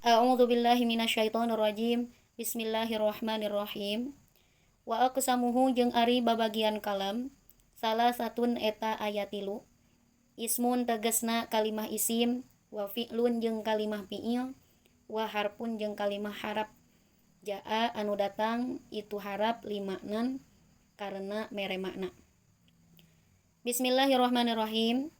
A'udzu billahi minasyaitonir rajim. Bismillahirrahmanirrahim. Wa aqsamuhu jeung ari babagian kalam salah satun eta aya tilu. Ismun tegesna kalimah isim, wa fi'lun jeung kalimah fi'il, wa harfun jeung kalimah harap. Jaa anu datang itu harap limaknan karena mere makna. Bismillahirrahmanirrahim.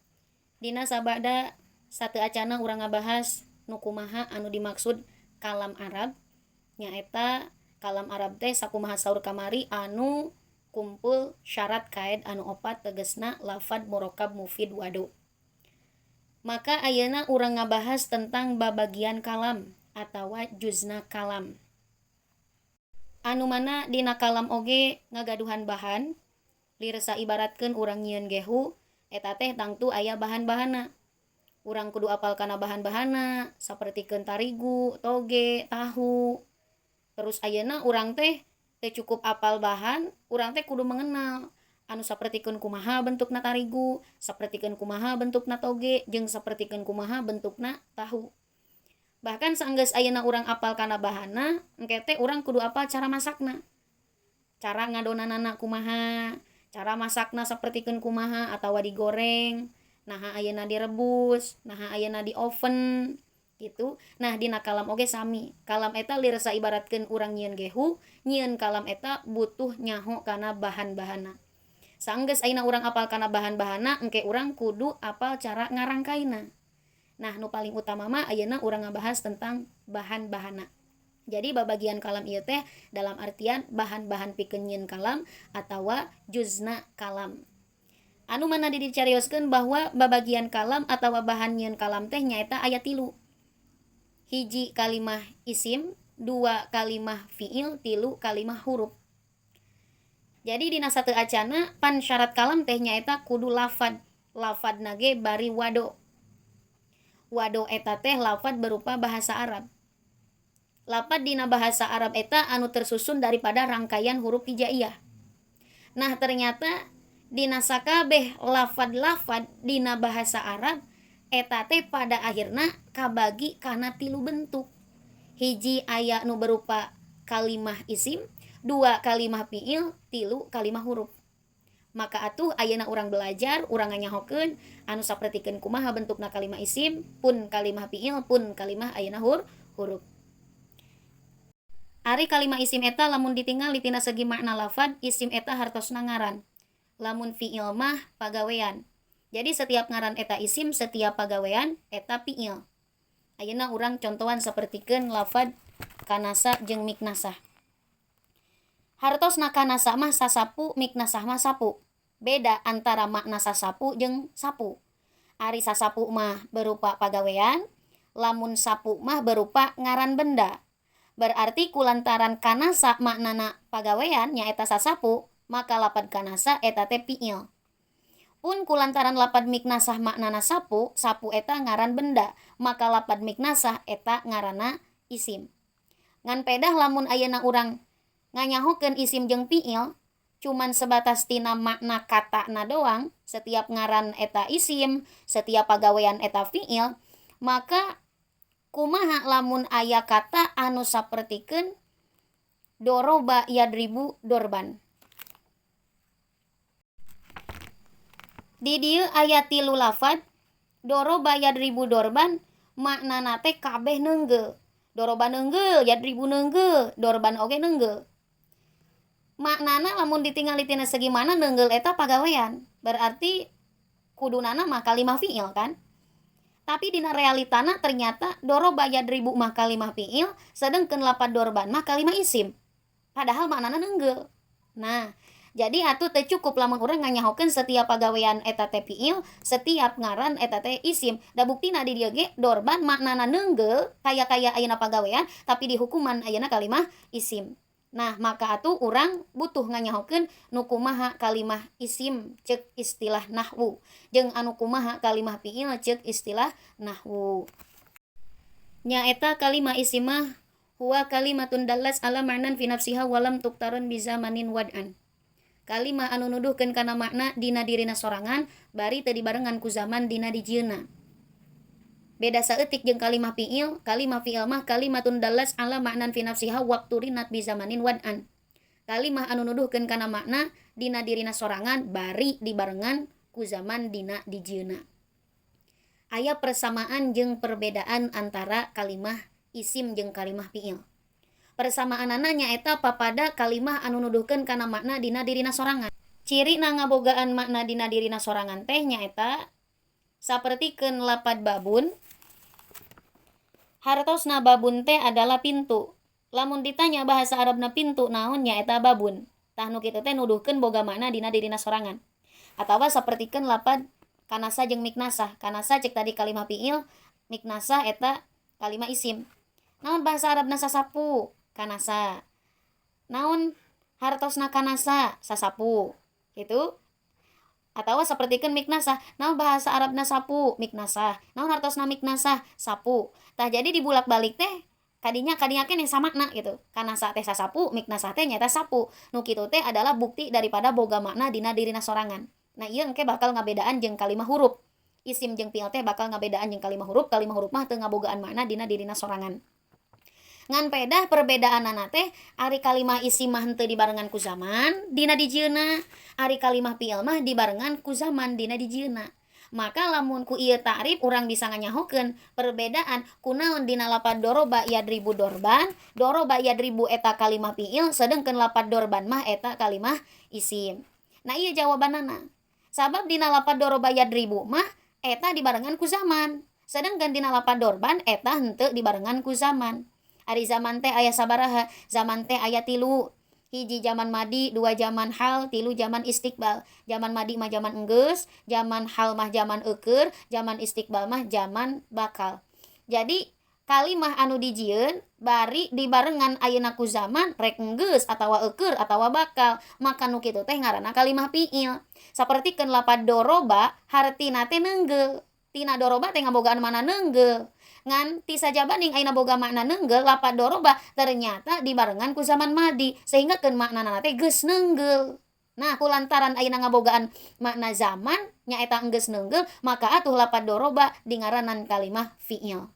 Dina sabada sateu acana urang ngabahas nu kumaha anu dimaksud kalam Arab. Nyaeta kalam Arab teh sakumaha saur kamari anu kumpul syarat kaed anu opat tegesna lafad murokab mufid wadu. Maka ayeuna urang ngabahas tentang babagian kalam atawa juzna kalam. Anu mana dina kalam oge ngagaduhan bahan, lirsa ibaratkeun urang nyieun gehu eta teh tangtu aya bahan-bahanna. Urang kudu apal kana bahan-bahanna sapertikeun tarigu, toge, tahu. Terus ayeuna urang teh teu cukup apal bahan, urang teh kudu mengenal anu sapertikeun kumaha bentukna tarigu, sapertikeun kumaha bentukna toge, jeung sapertikeun kumaha bentukna tahu. Bahkan saenggeus ayeuna urang apal kana bahanna, engke teh urang kudu apal cara masakna. Cara ngadonanana kumaha, cara masakna sapertikeun kumaha atawa digoreng, naha ayeuna direbus, naha ayeuna di oven gitu. Nah, dina kalam oge sami. Kalam eta lirsa ibaratkeun urang nyieun gehu, nyieun kalam eta butuh nyaho kana bahan-bahanna. Saenggeus ayeuna urang apal kana bahan-bahanna, engke urang kudu apal cara ngarangkaina. Nah, nu paling utama mah ayeuna urang ngabahas tentang bahan-bahanna. Jadi babagian kalam ieu teh dalam artian bahan-bahan pikeun nyieun kalam atawa juzna kalam. Anu mana dicarioskeun bahwa babagian kalam atawa bahan nyieun kalam teh nyaeta aya tilu. Hiji kalimah isim, dua kalimah fiil, tilu kalimah huruf. Jadi dina sateu acana pan syarat kalam teh nyaeta kudu lafad. Lafadna ge bari wado. Wado eta teh lafad berupa bahasa Arab. Lafad dina bahasa Arab eta anu tersusun daripada rangkaian huruf hijaiyah. Nah, ternyata dina sakabeh lafad-lafad dina bahasa Arab eta teh pada akhirna kabagi kana tilu bentuk. Hiji aya nu berupa kalimah isim, dua kalimah fiil, tilu kalimah huruf. Maka atuh ayeuna urang belajar, urang nganyahokeun anu sapertikeun kumaha bentukna kalimah isim, pun kalimah fiil, pun kalimah ayeuna huruf. Ari kalimah isim eta lamun ditingali tina segi makna lafad, isim eta hartosna ngaran. Lamun fiil mah pagawean. Jadi setiap ngaran eta isim, setiap pagawean eta fiil. Ayeuna urang contohan sapertikeun lafad kanasa jeung miknasah. Hartosna kanasa mah sasapu, miknasah mah sapu. Beda antara makna sasapu jeung sapu. Ari sasapu mah berupa pagawean, lamun sapu mah berupa ngaran benda. Berarti kulantaran kanasa maknana pagawean nyaeta sasapu, maka lapad kanasa eta teh fiil. Pun kulantaran lapad miknasah maknana sapu, sapu eta ngaran benda, maka lapad miknasah eta ngaranna isim. Ngan pedah lamun ayeuna urang nganyahokeun isim jeung fiil cuman sebatas tina makna katana doang, setiap ngaran eta isim, setiap pagawean eta fiil, maka kumaha lamun aya kata anu sapertikeun doroba yadribu dorban. Di dieu aya tilu lafad doroba yadribu dorban, maknana teh kabeh neunggeul. Doroba neunggeul, yadribu neunggeul, dorban oge neunggeul. Maknana lamun ditingali tina segi mana neunggeul eta pagawean, berarti kudunana mah kalimah fiil kan. Tapi dina realitana ternyata doroba yadribu mah kalimah fiil, sedengkeun lapad dorban mah kalimah isim. Padahal maknana neunggeul. Nah, jadi atuh teu cukup lamun urang nganyahokeun setiap pagawean eta teh fiil, setiap ngaran eta teh isim. Da buktina di dieu ge dorban maknana neunggeul kaya-kaya ayeuna pagawean, tapi dihukuman ayeuna kalimah isim. Nah, maka atuh urang butuh nganyahokeun nu kumaha kalimah isim ceuk istilah nahwu jeung anu kumaha kalimah fiil ceuk istilah nahwu. Nyaeta kalimah isim mah huwa kalimatun dallas ala ma'nan fi nafsiha walam tuktaron bizamanin wad'an. Kalimah anu nuduhkeun kana makna dina dirina sorangan bari teu dibarengan ku zaman dina dijieunna. Beda saeutik jeung kalimah fiil. Kalimah fiil mah kalimatun dallas ala ma'nan fi nafsiha waqturinat bi zamanin wad'an. Kalimah anu nuduhkeun kana makna dina dirina sorangan bari dibarengan ku zaman dina dijieuna. Aya persamaan jeung perbedaan antara kalimah isim jeung kalimah fiil. Persamaanana nyaeta papada kalimah anu nuduhkeun kana makna dina dirina sorangan. Cirina ngabogaan makna dina dirina sorangan teh nyaeta sapertikeun lapad babun. Hartosna babun teh adalah pintu. Lamun ditanya bahasa Arabna pintu naon, nyaeta babun. Tah nu kitu teh nuduhkeun boga makna dina dirina sorangan. Atawa sapertikeun lapad kanasa jeung miknasah. Kanasa cek tadi kalimah fiil, miknasah eta kalimah isim. Naon bahasa Arabna sasapu? Kanasa. Naon hartosna kanasa? Sasapu. Gitu. Atawa sapertikeun miknasah. Naon bahasa Arabna sapu? Miknasah. Naon hartosna miknasah? Sapu. Tah jadi dibulak-balik teh kadinya kadinya keneh samakna gitu. Kanasa teh sasapu, miknasah teh nyaeta sapu. Nu kitu teh adalah bukti daripada boga makna dina dirina sorangan. Nah ieu engke bakal ngabedaan jeung kalimah huruf. Isim jeung fiil teh bakal ngabedaan jeung kalimah huruf. Kalimah huruf mah teu ngabogaan makna dina dirina sorangan. Ngan pedah perbedaanana teh ari kalimah isim mah henteu dibarengan ku zaman dina dijieuna, ari kalimah fiil mah dibarengan ku zaman dina dijieuna. Maka lamun ku ieu ta'rif urang bisa nganyahokeun perbedaan kunaon dina lapad doroba yadribu dorban, doroba yadribu eta kalimah fiil sedengkeun lapad dorban mah eta kalimah isim. Nah ieu jawabanana. Sabab dina lapad doroba yadribu mah eta dibarengan ku zaman, sedengkeun dina lapad dorban eta henteu dibarengan ku zaman. Ari zaman teh aya sabaraha? Zaman teh aya 3. Hiji zaman madi, 2 zaman hal, 3 zaman istiqbal. Zaman madi mah zaman enggeus, zaman hal mah zaman eukeur, zaman istiqbal mah zaman bakal. Jadi kalimah anu dijieun bari dibarengan ayeuna ku zaman rek enggeus atawa eukeur atawa bakal, maka nu kitu teh ngaranna kalimah fiil. Sapertikeun lapad doroba hartina teh neunggeul. Tina doroba teh ngabogaan mana neunggeul. Ngan ti sajabaning ayeuna boga makna neunggeul lapad doroba ternyata dibarengan ku zaman madi sehingga keun maknana teh geus neunggeul. Nah kulantaran ayeuna ngabogaan makna zaman nyaeta enggeus neunggeul, maka atuh lapad doroba dingaranan kalimah fiil.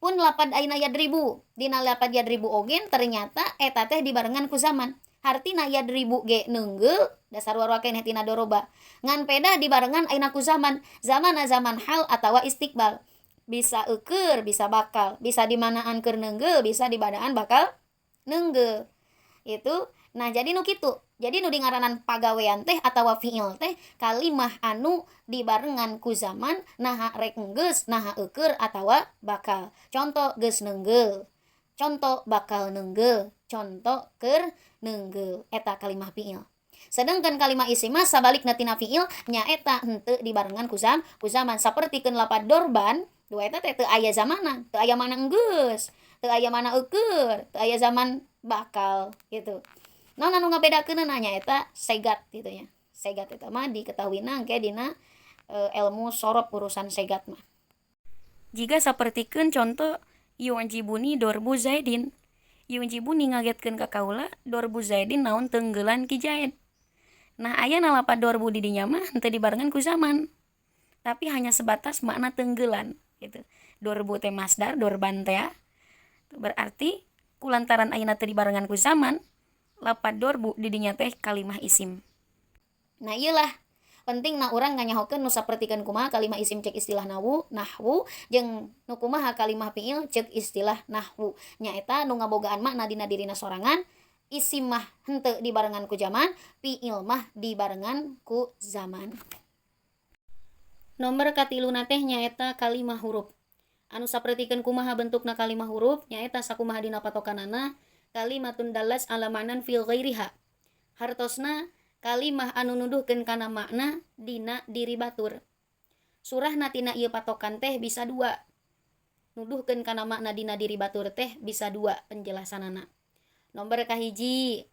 Pun lapad ayeuna yadribu, dina lapad yadribu ogen ternyata eta teh dibarengan ku zaman. Hartina yadribu ge neunggeul dasar warwa keneh tina doroba. Ngan peda dibarengan ayeuna ku zaman, zamana zaman hal atawa istiqbal. Bisa eukeur, bisa bakal, bisa dimanaan keur neunggeul, bisa dibadaan bakal neunggeul. Itu. Nah, jadi nu kitu. Jadi nu dingaranan pagawean teh atawa fiil teh kalimah anu dibarengan ku zaman naha rek enggeus, naha eukeur atawa bakal. Contoh geus neunggeul, contoh bakal neunggeul, contoh keur neunggeul, eta kalimah fiil. Sedangkan kalimah isim mah sabalikna tina fiil nyaeta henteu dibarengan ku zaman. Sapertikeun lapad dorban, dua eta teh teu aya zamana, teu aya mana enggeus, teu aya mana eukeur, teu aya zaman bakal gitu. Naon anu ngabedakeunna nyaeta segat gitu nya. Segat eta mah diketahuina engke dina ilmu sorof urusan segat mah. Jika sapertikeun contoh yu'jibuni dorbu zaidin. Yu'jibuni ngagetkeun ka kaula dorbu zaidin naon tenggelan ki Zaid. Nah aya lapad dorbu di dinya mah henteu dibarengan ku zaman. Tapi hanya sebatas makna tenggelan gitu. Dorbu teh masdar, dorban teh berarti kulantaran ayeuna teu dibarengan ku zaman, lapad dorbu di dinya teh kalimah isim. Nah iyalah pentingna urang nganyahokeun nu sapertikeun kumaha kalimah isim cek istilah nahwu jeung nu kumaha kalimah fiil cek istilah nahwu. Nyaeta nu ngabogaan makna dina dirina sorangan, isim mah henteu dibarengan ku zaman, fiil mah dibarengan ku zaman. Nomor katiluna teh nyaeta kalimah huruf. Anu sapertikeun kumaha bentukna kalimah huruf nyaeta sakumaha dina patokanana kalimatun dallas ala ma'nan fil ghairiha. Hartosna kalimah anu nuduhkeun kana makna dina diri batur. Surahna tina ieu patokan teh bisa dua. Nuduhkeun kana makna dina diri batur teh bisa dua penjelasanana. Nomor kahiji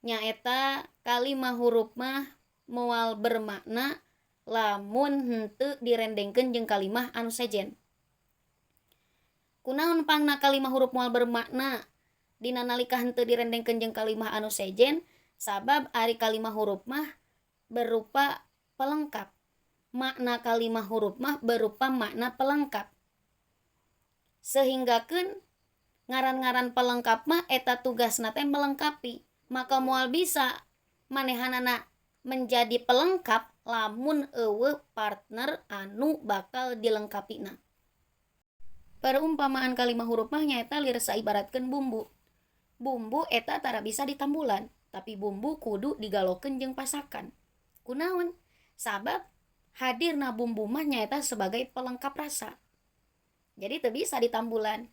nyaeta kalimah huruf mah moal bermakna lamun henteu direndengkeun jeung kalimah anu sejen. Kunaon pangna kalimah huruf moal bermakna dina nalika henteu direndengkeun jeung kalimah anu sejen? Sabab ari kalimah huruf mah berupa pelengkap. Makna kalimah huruf mah berupa makna pelengkap. Sehinggakeun ngaran-ngaran pelengkap mah eta tugasna teh melengkapi. Maka moal bisa manehanana menjadi pelengkap lamun euweuh partner anu bakal dilengkapina. Perumpamaan kalimah huruf mah nyaeta lir saibaratkeun bumbu. Bumbu eta tara bisa ditambulan, tapi bumbu kudu digalokeun jeung pasakan. Kunaon? Sabab hadirna bumbu mah nyaeta sebagai pelengkap rasa. Jadi teu bisa ditambulan.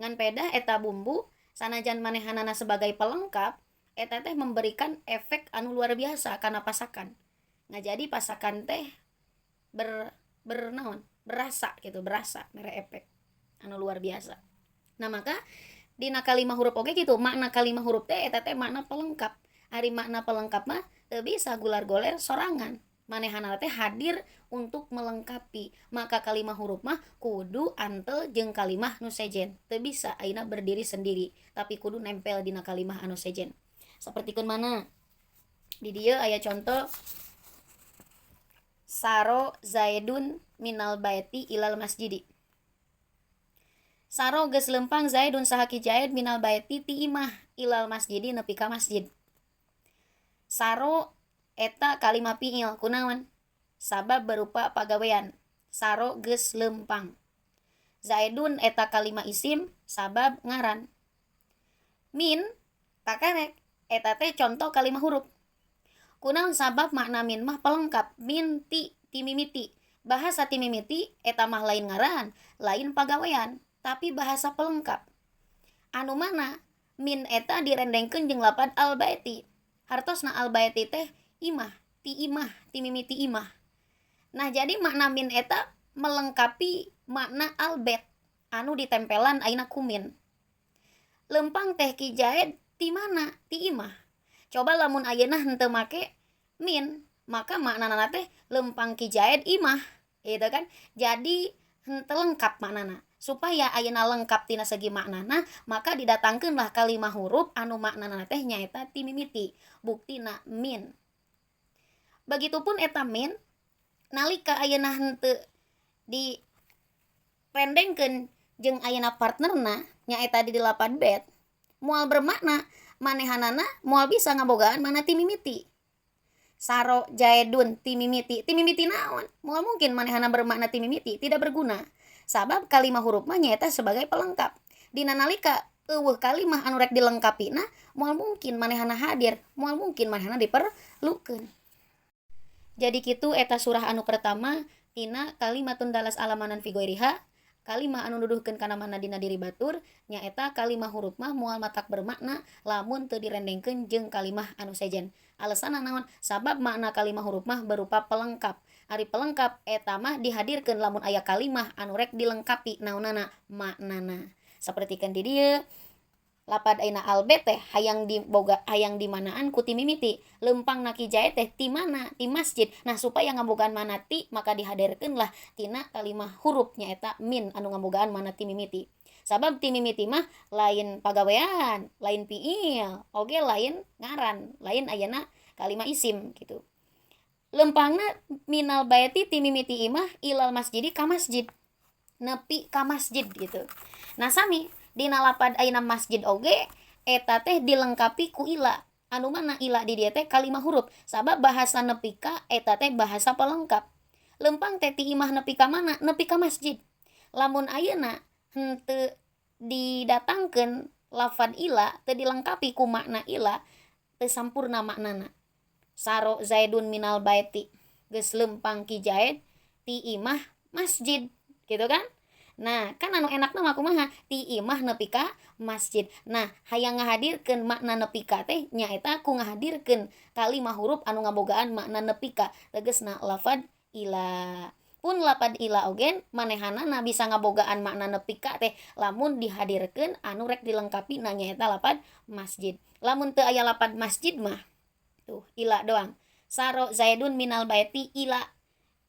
Ngan pedah eta bumbu sanajan manehanana sebagai pelengkap, eta teh memberikan efek anu luar biasa kana pasakan. Ngajadi pasakan teh bernaon? Berasa gitu, berasa mere efek anu luar biasa. Nah, maka dina kalimah huruf oge gitu, makna kalimah huruf teh eta teh makna pelengkap. Ari makna pelengkap mah teu bisa gular-goler sorangan. Manehana teh hadir untuk melengkapi. Maka kalimah huruf mah kudu antel jeung kalimah nu sejen. Teu bisa ayeuna berdiri sendiri, tapi kudu nempel dina kalimah anu sejen. Sapertikeun mana? Di dieu aya contoh saro zaidun minal baiti ilal masjidi. Saro geus lempang zaidun saha ki Zaid minal baiti ti imah ilal masjidi nepi ka masjid. Saro eta kalimah fiil kunaon? Sabab berupa pagawean. Saro geus lempang. Zaidun eta kalimah isim sabab ngaran. Min kakarek eta teh contoh kalimah huruf. Kunaon sabab makna min mah pelengkap. Min ti timimiti. Bahasa timimiti eta mah lain ngaran, lain pagawean, tapi bahasa pelengkap. Anu mana min eta direndengkeun jeung lapad al baiti. Hartosna al baiti teh imah, ti imah, ti mimiti imah. Nah, jadi makna min eta melengkapi makna al bait anu ditempelan ayeuna ku min. Lempang teh ki Zaid ti mana? Ti imah. Coba lamun ayeuna henteu make min, maka maknana teh lempang ki Zaid imah, gitu kan? Jadi henteu lengkap maknana. Supaya ayeuna lengkap tina segi maknana, maka didatangkeunlah kalimah huruf anu maknana teh nyaeta ti mimiti, buktina min. Begitupun eta min nalika ayeuna henteu direndengkeun jeung ayeuna partnerna nyaeta di delapan bet, moal bermakna manehanana moal bisa ngabogaan mana ti mimiti. Saro jaedun ti mimiti, ti mimiti naon? Moal mungkin manehana bermakna ti mimiti, tidak berguna. Sabab kalimah huruf mah nyaeta sebagai pelengkap. Dina nalika eueuh kalimah anu rek dilengkapina, moal mungkin manehana hadir, moal mungkin manehana diperlukeun. Jadi kitu eta surah anu pertama tina kalimatun dalas alamanan fi ghairiha, kalimah anu nuduhkeun kana mana dina diri batur, nyaeta kalimah huruf mah moal matak bermakna lamun teu direndengkeun jeung kalimah anu sejen. Alasanna naon? Sabab makna kalimah huruf mah berupa pelengkap. Ari pelengkap eta mah dihadirkeun lamun aya kalimah anu rek dilengkapi naonana maknana. Sapertikeun di dieu lapad ayeuna al bait teh hayang diboga hayang dimanaan ku ti mimiti, lempang na ki Zaid teh ti mana? Ti masjid. Nah, supaya ngabogaan mana ti, maka dihadirkeunlah tina kalimah huruf nyaeta min anu ngabogaan mana ti mimiti. Sabab ti mimiti mah lain pagawean, lain fiil, oge lain ngaran, lain ayeuna kalimah isim gitu. Lempangna minal baiti ti mimiti imah ilal masjidi ka masjid, nepi ka masjid gitu. Nah, sami dina lapad ayeuna masjid oge eta teh dilengkapi ku ila. Anu mana ila di dieu teh kalimah huruf. Sabab bahasa nepi ka eta teh bahasa pelengkap. Lempang teh ti imah nepi ka mana? Nepi ka masjid. Lamun ayeuna henteu didatangkeun lafad ila, teu dilengkapi ku makna ila, teu sampurna maknana. Saro Zaidun minal baiti, geus lempang ki Zaid ti imah masjid, gitu kan? Nah, kan anu enakna mah kumaha? Ti imah nepi ka masjid. Nah, hayang ngahadirkeun makna nepi ka teh nyaeta ku ngahadirkeun kalimah huruf anu ngabogaan makna nepi ka, tegasna lafad ila. Pun lapad ila oge manehanana bisa ngabogaan makna nepi ka teh lamun dihadirkeun anu rek dilengkapi na nyaeta lapad masjid. Lamun teu aya lapad masjid mah tuh ila doang. Saro Zaidun minal baiti ila,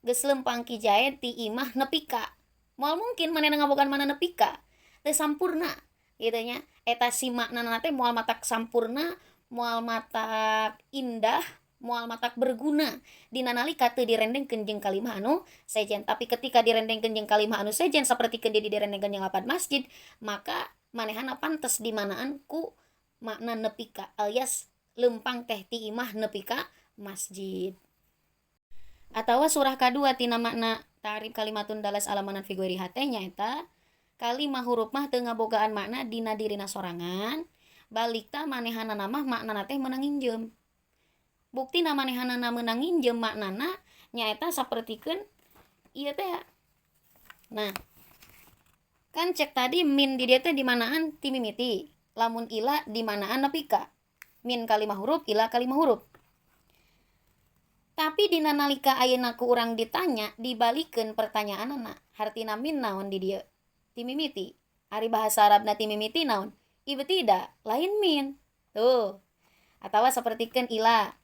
geus lempang ki Zaid ti imah nepi ka. Moal mungkin manehna ngabogaan mana nepi ka, teu sampurna gitu nya. Eta si maknana teh moal matak sampurna, moal matak indah, Moal matak berguna dina nalika teu direndengkeun jeung kalimah anu sejen. Tapi ketika direndengkeun jeung kalimah anu sejen sapertikeun di direndengkeun jeung lapad masjid, maka manehana pantes dimanaan ku makna nepi ka, alias lempang teh ti imah nepi ka masjid. Atawa surah kadua tina makna ta'rib kalimatun dalas ala ma'nan fi ghairiha teh nyaeta kalimah huruf mah teu ngabogaan makna dina dirina sorangan, balik ta manehanana mah maknana teh meunang nginjem. Buktina manehanana meunang nginjem maknana nyaeta sapertikeun ieu teh. Nah, kan cek tadi min di dieu teh dimanaan ti mimiti, lamun ila dimanaan nepi ka. Min kalimah huruf, ila kalimah huruf. Tapi dina nalika ayeuna ku urang ditanya, dibalikeun pertanyaanana, hartina min naon di dieu? Ti mimiti. Ari bahasa Arabna ti mimiti naon? Ibtida, lain min. Tuh. Atawa sapertikeun ila.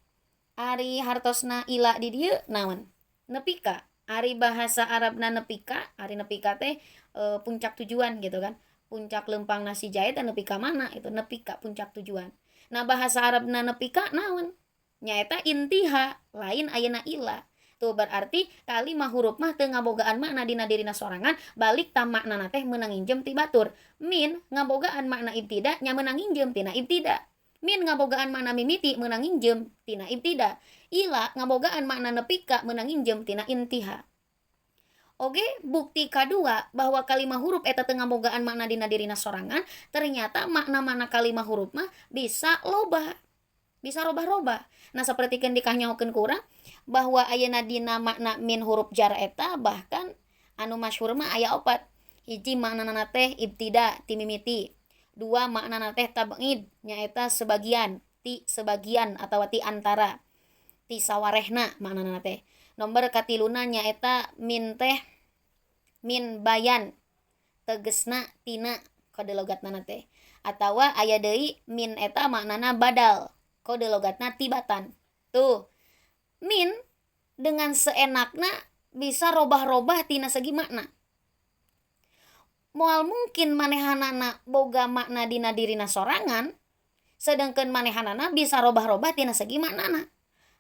Ari hartosna ila di dieu naon? Nepi ka. Ari bahasa Arabna nepi ka, ari nepi ka teh puncak tujuan gitu kan. Puncak lempang nasi jahe teh nepi ka mana? Itu nepi ka puncak tujuan. Nah, bahasa Arabna nepi ka naon? Nyaeta intiha, lain ayeuna ila. Tuh berarti kalimah huruf mah teu ngabogaan makna dina dirina sorangan, balik ta maknana teh meunang nginjem ti batur. Min ngabogaan makna ibtida nya meunang nginjem tina ibtida. Min ngabogaan makna mimiti meunang nginjem tina ibtida. Ila ngabogaan makna nepi ka meunang nginjem tina intiha. Oge bukti kadua bahwa kalimah huruf eta teu ngabogaan makna dina dirina sorangan, ternyata makna-makna kalimah huruf mah bisa loba. Bisa robah-robah. Nah, sapertikeun dikanyahokeun ku urang bahwa ayeuna dina makna min huruf jar eta bahkan anu masyhur mah aya opat. Hiji maknana teh ibtida ti mimiti. Dua maknana teh tab'id nyaeta sebagian, ti sebagian atawa ti antara, ti sawarehna maknana teh. Nomor katiluna nyaeta min teh min bayan tegesna tina kode logatna teh. Atawa aya deui min eta maknana badal kode logatna tibatan. Tuh, min dengan seenakna bisa robah-robah tina segi makna. Moal mungkin manehanana boga makna dina dirina sorangan, sedangkan manehanana bisa robah-robah tina segi maknana.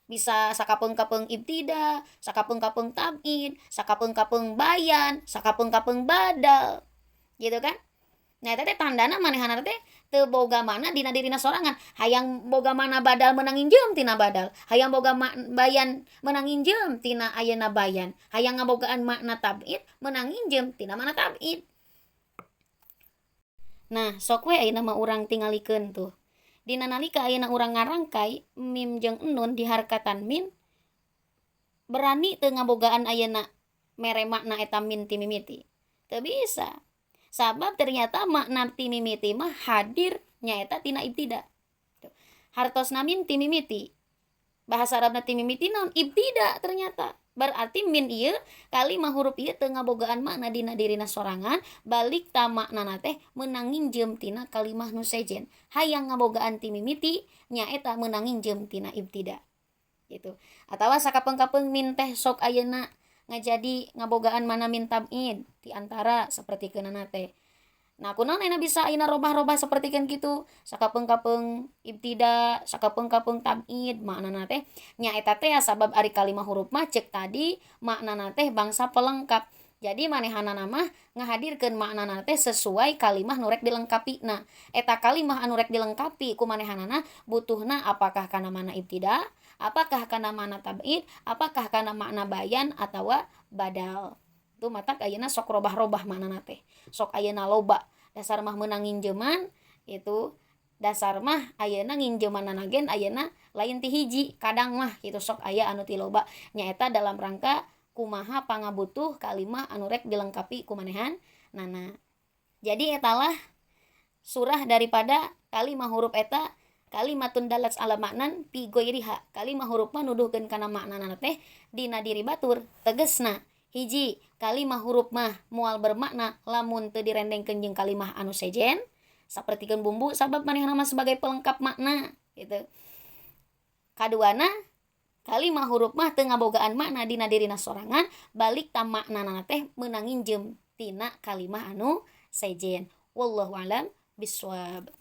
Bisa sakapeung-kapeung ibtida, sakapeung-kapeung tab'id, sakapeung-kapeung bayan, sakapeung-kapeung badal. Gitu kan? Nah, eta teh tandana manehanana teh teu boga makna dina dirina sorangan. Hayang boga makna badal meunang nginjem tina badal. Hayang boga bayan meunang nginjem tina ayeuna bayan. Hayang ngabogaan makna tab'id meunang nginjem tina makna tab'id. Nah, sok we ayeuna mah urang tingalikeun tuh. Dina nalika ayeuna urang ngarangkai mim jeung nun diharkatan min, berani teu ngabogaan ayeuna mere makna eta min ti mimiti. Teu bisa. Sabab ternyata makna ti mimiti mah hadir nyaeta tina ibtida. Hartosna min ti mimiti. Bahasa Arabna ti mimiti naon? Ibtida ternyata. Berarti min ieu kalimah huruf ieu teu ngabogaan makna dina dirina sorangan, balik ta maknana teh meunang nginjem tina kalimah nu sejen. Hayang ngabogaan ti mimiti nyaeta meunang nginjem tina ibtida. Gitu. Atawa sakapeung-kapeung min teh sok ayeuna ngajadi ngabogaan mana min tab'id ti antara sapertikeunana teh. Nah, kunaon ayeuna bisa ayeuna robah-robah sapertikeun kitu? Sakapeung-kapeung ibtida, sakapeung-kapeung tab'id maknana teh nyaeta teh sabab ari kalimah huruf mah cek tadi maknana teh bangsa pelengkap. Jadi manehanana mah ngahadirkeun maknana teh sesuai kalimah nu rek dilengkapi. Nah, eta kalimah anu rek dilengkapi ku manehanana butuhna apakah kana makna ibtida, apakah kana makna tab'id, apakah kana makna bayan atawa badal. Tuh matak ayeuna sok robah-robah maknana teh. Sok ayeuna loba. Dasar mah meunang nginjeman itu dasar mah ayeuna nginjemanana gen ayeuna lain ti hiji, kadang mah kitu sok aya anu ti loba. Nyaeta dalam rangka kumaha pangabutuh kalimah anu rek dilengkapi ku manehan nana. Jadi etalah surah daripada kalimah huruf eta kalimatun dalat ala maknan fi ghairiha. Kalimah huruf mah nuduhkeun kana maknana teh dina diri batur. Tegesna hiji, kalimah huruf mah moal bermakna lamun teu direndengkeun jeung kalimah anu sejen sapertikeun bumbu sabab manehna mah sebagai pelengkap makna gitu. Kaduana, kalimah huruf mah teu ngabogaan makna dina dirina sorangan, balik ta maknana teh meunang nginjem tina kalimah anu sejen. Wallahu alam biswab.